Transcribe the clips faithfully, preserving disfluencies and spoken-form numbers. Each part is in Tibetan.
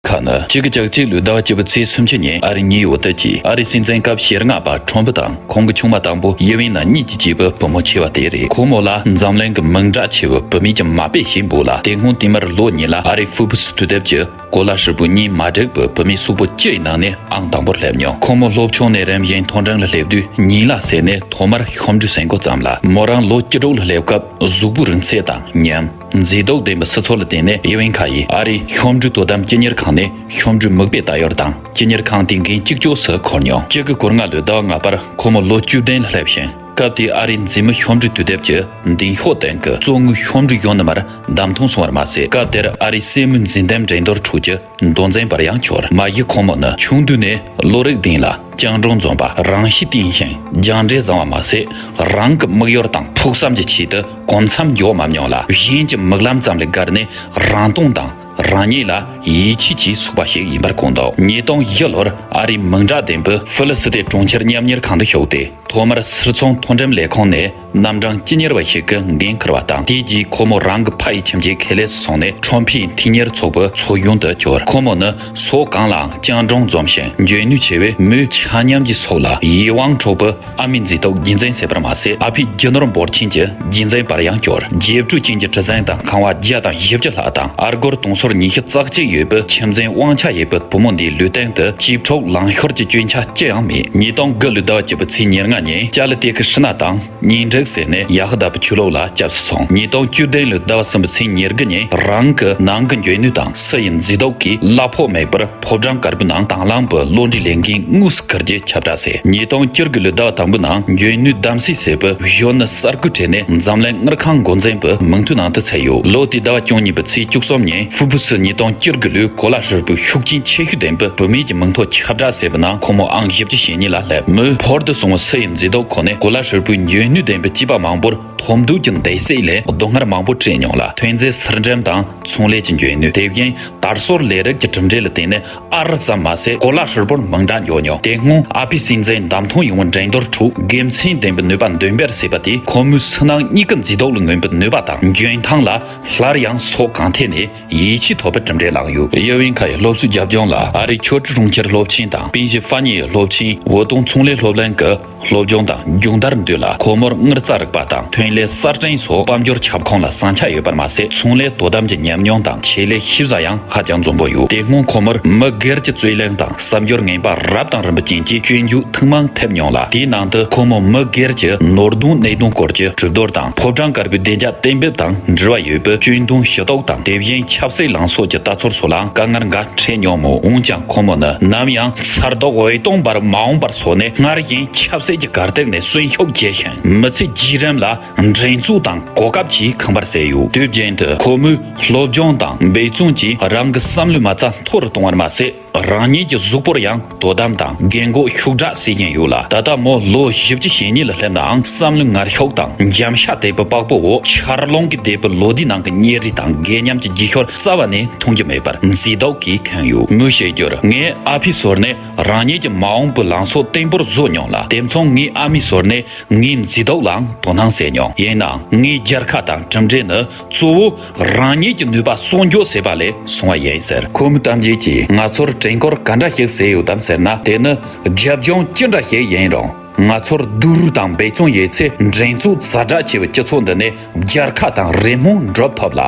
ཁ་ནི། གཅིག་དགུ་གཅིག་གཅིག་ལོའི་ཟླ་བ་བཅུ་པའི་ཚེས་སུམ་ཅུ་ཉིན་ཨ་རིའི་ཉིའུ་ཡོག་སྟོད་ཀྱི་ཨ་རིའི་སྲིད་འཛིན་སྐབས་ཞེ་ལྔ་པ་ཁྲོམ་ཕུ་དང་ཁོང་གི་ཆུང་མ་དང་པོ་ཡེ་ཝིན་ན་གཉིས་ཀྱིས་སྐྱེས་པའི་བུ་མོ་ཆེ་བ་དེ་རེད། ཁོ་མོ་ལ་འཛམ་གླིང་གི་མིང་གྲགས་ཆེ་བའི་བུད་མེད་ཀྱི་མ་དཔེ་ཞེས་འབོད་ལ། དེ་སྔོན་དེ་མུར་ལོ་གཉིས་ལ་ཨ་རིའི་ཧྥུ་པུ་སི་དུས་དེབ་ཀྱི་གོ་ལ་ཧྲིལ་པོའི་གཉིས་མ་བསྒྲིགས་པའི་བུད་མེད་གཟུགས་པོ་བཅུ་ཡི་ནང་ནས་ཨང་དང་པོར་སླེབས་མྱོང་། ཁོ་མོ་སློབ་ཆུང་ནས་རིམ་བཞིན་མཐོ་འབྲིང་ལ་སླེབས་དུས་གཉིད་ལ་སད་ནས་ཐོག་མར་ཤོམ་འབྲུ་ཟིན་འགོ་བརྩམས་ལ། མོ་རང་ལོ་བཅུ་དྲུག་ལ་སླེབས་སྐབས་གཟུགས་པོའི་རིང་ཚད་དང་ཉམས། མཛེས་སྡུག་ལྡན་པའི་སི་ཚོ་ལ་བརྟེན་ནས་ཨེ་ཝིན་ཁ་ཡིས་ཨ་རིའི་ཤོམ་འབྲུའི་དོ་དམ་སྤྱི་གཉེར་ཁང་ནས་ཤོམ་འབྲུའི་མིག་དཔེ་ལྟ་ཡུལ་དང་སྤྱི་གཉེར་ཁང་དེའི་འགན་གཅིག་ལྕོགས་སུ་འཁུར་མྱོང་། གཅིག་དགུ་གོ་ལྔ་ལོའི་ཟླ་བ་ལྔ་པར་ཁོ་མོ་ལོ་བཅུ་བདུན་ལ་སླེབས་ཤིང་། སྐབས་དེའི་ཨ་རིའི་མཛེས་མའི་ཤོམ་འབྲུའི་དུས་དེབ་ཀྱི་མདེན་ཤོག་སྟེང་གི་གཙོ་དངུལ་ཤོམ་འབྲུ་གཞོན་ནུ་མར་བདམས་ཐོན་སོང་བར་མ་ཟད། སྐབས་དེར་ཨ་རིའི་སྲས་མོའི་འཛིན་བདམས་འགྲན་བསྡུར་ཁྲོད་ཀྱི་མདོ་འཛིན་པར་ཡང་གྱུར། མ་གཞི་ཁོ་མོ་ནི་ཆུང་དུས་ནས་བློ་རིག་ལྡན་ལ་སྤྱང་གྲུང་འཛོམས་པ། རང་གཤིས་བརྟན་ཞིང་སྦྱངས་འབྲས་བཟང་བ་མ་ཟད། རང་གི་མིག་ཡོར་དང་ཕུགས་བསམ་གྱི་ཆེད་དུ་གོ་མཚམས་འཇོག་མ་མྱོང་ལ། གཞན་གྱི་མིག་ལམ་ཙམ་ལས་བརྒལ་ནས་རང་སྟོང་དང་རང་ཉིད་ལ་ཡིད་ཆེས་བྱེད་ཚུགས་པ་ཞིག་ཡིན་པར་གོ་འདུག། ཉིས་སྟོང་བཞི་ལོར་ཨ་རིའི་མིང་གྲགས་ལྡན་པའི་ཧྥི་ལི་སི་ཏེ་གྲོང་ཁྱེར་མཉམ་གཉེར་ཁང་དུ་ཞུགས་ཏེ། ཐོག་མར་སིལ་ཚོང་མཐོ་འགྲེམས་ལས་ཁུངས་ནས་རྣམ་གྲངས་སྤྱི་གཉེར་བ་ཞིག་གི་འགན་འཁུར་བ་དང་། དེའི་རྗེས་ཁོ་མོ་རང་གི་ཕ་ཡི་ཁྱིམ་གྱི་ཁེ་ལས་སུ་སོང་ནས་ཁྲོམ་ཕུའི་མཐུན་གཉེར་ཚོགས་པའི་ཚོགས་གཞོན་དུ་གྱུར། ཁོ་མོ་ནི་ཕྱོགས་གང་ལའང་སྤྱང་གྲུང་འཛོམས་ཤིང་འཇོན་ནུས་ཆེ་བས། མོའི་ཆ་མཉམ་གྱི་སྲོག་ལ་ཡིད་དབང་འཕྲོག་པའི་ཨ་མའི་མཛེས་སྡུག་རྒྱུན་འཛིན་བྱས་པར་མ་ཟད། ཨ་ཕའི་རྒྱུ་ནོར་འབོར་ཆེན་གྱི་རྒྱུན་འཛིན་པར་ཡང་གྱུར། རྒྱས་སྤྲོས་ཅན་གྱི་གྲུ་གཟིངས་དང་ཁང་བ་བརྒྱ་དང་བཞི་བཅུ་ལྷག་དང་། ཨ་སྒོར་དུང་ཕྱུར་ཉི་ཤུ་རྩ་གཅིག་ཡོད་པའི་ཁྱིམ་འཛིན་དབང་ཆ་ཡོད་པའི་བུ་མོ་འདིའི་ལུས་སྟེང་དུ་གཅེས་ཕྲུག་ལང་ཤོར་གྱི་སྐྱོན་ཆ་ཅི་ཡང་མེད། ཉིས་སྟོང་དགུ་ལོའི་ཟླ་བ་བཅུ་པའི་ཚེས་ཉེར་ལྔ་ཉིན་ཅཱ་ལི་ཏེ་ཁི་ཧྲི་ན་དང་གཉེན་སྒྲིག་བྱས་ནས་ཡ་ཧི་དཱ་པའི་ཆོས་ལུགས་ལ་སྐྱབས་སུ་སོང་། ཉིས་སྟོང་བཅུ་བདུན་ལོའི་ཟླ་བ་གསུམ་པའི་ཚེས་ཉེར་དགུ་ཉིན་རང་གི་ནང་གི་འཇོན་ནུས་དང་སུ་ཡི་མཛེས་སྡུག་གིས་གླ་ཕོགས་མེད་པར་ཕོ་བྲང་དཀར་པོའི་ནང་དང་བླངས་པའི་བློ་འདྲིའི་ལས་འགན་དངོས་སུ་འཁུར་རྒྱུའི་ཁྱབ་བསྒྲགས་བྱས། ཉིས་སྟོང་བཅུ་དགུ་ལོའི་ཟླ་བ་དང་པོའི་ནང་འཇོན་ནུས་གདམ་གསེས་བྱས་པའི་གཞོན་ནུ་གསར་བསྐོས་གྲས་ནི་འཛམ་གླིང་དངུལ་ཁང་འགོ་འཛིན་པའི་མིང་ཐོའི་ནང་དུ་ཚུད་ཡོད། ལོ་དེའི་ཟླ་བ་བཅུ་གཉིས་པའི་ཚེས་བཅུ་གསུམ་ཉིན་ཧྥུ་པུ་སི་ཉིས་སྟོང་བཅུ་དགུ་ལོའི་གོ་ལ་ཧྲིལ་པོའི་ཤུགས་རྐྱེན་ཆེ་ཤོས་ལྡན་པའི་བུད་མེད་ཀྱི་མིང་ཐོ་ཁྱབ་བསྒྲགས་བྱས་པའི་ནང་ཁོ་མོ་ཨང་བཞི་བཅུ་ཞེ་གཉིས་ལ་སླེབས། མོས་ཕུལ་དུ་སོང་བའི་སུ་ཡི་མཛེས་སྡུག་ཁོ་ནས་གོ་ལ་ཧྲིལ་པོའི་འཇོན་ནུས་ལྡན་པའི་སྐྱེས་པ་མང་པོར་ཐོབ་འདོད་ཀྱི་འདུ་ཤེས་ལས་སྡུག་བསྔལ་མང་པོ་སྤྲད་མྱོང་ལ། ཐོན་རྫས་ཕྱིར་འགྲེམས་དང་ཚོང་ལས་ཀྱི་འཇོན་ནུས། དེ་བཞིན་དར་སྲོལ་ལས་རིགས་ཀྱི་གྲུབ་འབྲས་ལ་བརྟེན་ནས་ཨ་རི་ཙམ་མ་ཟད་གོ་ལ་ཧྲིལ་པོར་མིང་གྲགས་འཇོག་མྱོང་། དེ་སྔོན་ཨ་ཕའི་སྲིད་འཛིན་བདམས་ཐོན་ཡོང་བའི་འགྲན་བསྡུར་ཁྲོད་དགེ་མཚན་ལྡན་པའི་ནུས་པ་འདོན་སྤེལ་བྱས་པ་དེས་ཁོ་མོའི་ཕྱི་ནང་གཉིས་ཀའི་མཛེས་སྡུག་ལ་མངོན་པའི་ནུས་པ་དང་འཇོན་ཐང་ལ་སླར་ཡང་ཕྱོགས་གང་ཐད་ནས་ཡིད་ཆེས་ཐོབ་པའི་གྲུབ་འབྲས་བླངས་ཡོད། ཡེ་ཝིན་ཁ་ཡི་སློབ་གསོའི་རྒྱབ་ལྗོངས་ལ་ཨ་རིའི་ཆོས་ཁྲིད་གྲོང་ཁྱེར་སློབ་ཆེན་དང་པེན་ཞི་ཧྥ་ཉི་ཡའི་སློབ་ཆེན། འོད་སྟོང་ཚོང་ལས་སློབ་གླིང་གི་སློབ་སྦྱོང་དང་མཇུག་མཐར་མདུན་ལ་ཁོ་མོར་དངུལ་རྩ་རིག་པ་དང་ཐོན་ལས་གསར་སྐྲུན་སོགས་དཔལ་འབྱོར་ཁྱབ་ཁོངས་ལ་ཟིང་ཆ་ཡོད་པར་མ་ཟད། ཚོང་ལས་དོ་དམ་གྱི་ཉམས་མྱོང་དང་ཆེད་ལས་ཤེས་བྱ་ཡང་ཧ་ཅང་འཛོམས་པོ་ཡོད། དེ་སྔོན་ཁོ་མོར་མི་སྒེར་གྱི་རྩོད་གླེང་དང་གསར་འབྱོར་ངན་པ་རབ་དང་རིམ་པ་ཅན་གྱི་སྐྱོན་བརྗོད་ཐེངས་མང་ཐེབས་མྱོང་ལ། དེའི་ནང་དུ་ཁོ་མོ་མི་སྒེར་གྱི་ནོར་དོན་གནད་དོན་སྐོར་གྱི་གྲོས་བསྡུར་དང་། ཕོ་བྲང་དཀར་པོའི་བདེ་འཇགས་གཏན་འབེབས་དང་འབྲེལ་བ་ཡོད་པའི་སྐྱོན་དོན་ཞུ་གཏུག་དང་། དེ་བཞིན་ཆབ་སྲིད་ལངས་ཕྱོགས་ཀྱི་ལྟ་ཚུལ་སོགས་ལའང་དཀའ་ངལ་འགའ་འཕྲད་མྱོང་མོད། འོན་ཀྱང་ཁོ་མོ་ནི་ནམ་ཡང་ཚ་གདུག་འོད་སྟོང་འབར་མ་འོངས་པར་སོང་ནས། སྔར་བཞིན་ཆབ་སྲིད་ཀྱི་གར་སྟེགས་ནས་གསོན་ཤུགས་རྒྱས་ཤིང་། མི་ཚེ་རྗེས་རིམ་ལ་འགྲན་རྩོད་དང་གོ་སྐབས་ཀྱིས་ཁེངས་པར་བྱས་ཡོད། དུས་རྒྱུན་དུ་ཁོ་མོས་སློབ་སྦྱོང་དང་འབད་བརྩོན་གྱིས་རང་གི་བསམ་བློའི་མ་རྩ་མཐོ་རུ་གཏོང་བར་མ་ཟད། རང་ཉིད་ཀྱི་གཟུགས་པོར་ཡང་དོ་དམ་དང་རྒན་གོག་ཤུགས་དྲག་བྱེད་བཞིན་ཡོད་ལ། ད་ལྟ་མོ་ལོ་བཞི་བཅུ་ཞེ་གཉིས་ལ་སླེབས་ནའང་། བསམ་བློའི་ངར་ཤུགས་དང་འཇམ་ཤ་དད་པའི་པགས་པོ་འོག་ཆར་རླུང་གིས་བདས་པའི་ལོ་ཟླའི་ནང་གི་བརྙས་རིས་དང་རྒས་ཉམས་ཀྱི་རྗེས་ཤུལ་རྩ་བ་ནས་མཐོང་རྒྱུ་མེད་པར་མཛེས་སྡུག་གིས་ཁེངས་ཡོད། མོས་བཤད་རྒྱུར། ངའི་ཨ་ཕའི་ཟུར་ནས་རང་ཉིད་ཀྱི་མ་འོངས་པའི་ལངས་ཕྱོགས་བརྟན་པོར་བཟོ་མྱོང་ལ། དེ་མཚུངས་ངའི་ཨ་མའི་ཟུར་ནས་ངའི་མཛེས་སྡུག་ལའང་དོ་སྣང་བྱས་མྱོང་། ཡིན་ནའང་ངའི་རྒྱལ་ཁ་དང་གྲུབ་འབྲས་ནི་གཙོ་བོ་རང་ཉིད་ཀྱི་ནུས་པ་གསོག་འཇོག་བྱེད་པ་ལས་བྱུང་བ་ཡིན་ཟེར། ཁོ་མོས་གཏམ་རྒྱུད་ཀྱིས་ང་ཚོར་དྲན་སྐུལ་ག་འདྲ་ཞིག་བྱས་ཡོད་དམ་ཟེར་ན། དེ་ནི་རྒྱབ་ལྗོངས་ཅི་འདྲ་ཞིག་ཡིན་རུང་། ང་ཚོར་སྡུག་རུས་དང་འབད་བརྩོན་ཡོད་ཚེ། འགྲན་རྩོད་ཛ་དྲག་ཆེ་བའི་སྤྱི་ཚོགས་འདི་ནས་རྒྱལ་ཁ་དང་རེ་སྨོན་སྒྲུབ་ཐུབ་ལ།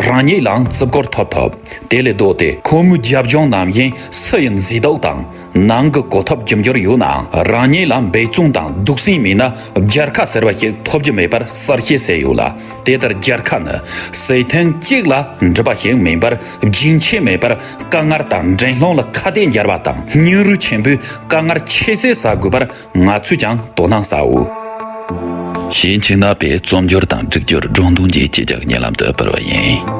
རང་ཉིད་ལའང་བརྩི་བཀུར་ཐོབ་ཐུབ། དེ་ལས་ལྡོག་སྟེ་ཁོ་མོའི་རྒྱབ་ལྗོངས་ནམ་ཡིན་ཕྱི་ཡི་མཛེས་སྡུག་དང་། ནང་གི་གོ་ཐོབ་རྒྱུ་འབྱོར་ཡོད་ནའང་། རང་ཉིད་ལ་འབད་བརྩོན་དང་སྡུག་སྲན་མེད་ན་རྒྱལ་ཁ་ཟེར་བ་ཞིག་ཐོབ་རྒྱུ་མེད་པར་གསལ་བཤད་བྱས་ཡོད་ལ། དེ་ལྟར་རྒྱལ་ཁ་ནི་བྱེད་ཐེངས་གཅིག་ལ་འགྲུབ་པ་ཞིག་མིན་པར། རྒྱུན་ཆད་མེད་པར་དཀའ་ངལ་དང་འགྲན་སློང་ལ་ཁ་གཏད་འཇལ་བ་དང་། སྙིང་རུས་ཆེན་པོས་དཀའ་ངལ་ཁྱད་བསད་བྱ་དགོས་པར་ང་ཚོས་ཀྱང་དོ་སྣང་བྱའོ། ཞིས་ཆིང་ནག་པས་རྩོམ་སྦྱོར་དང་སྒྲིག་སྦྱོར་སྒྲུང་གཏམ་གྱི་སྤྱི་ཁྱབ་བརྙན་ལམ་དུ་སྤེལ་བ་ཡིན།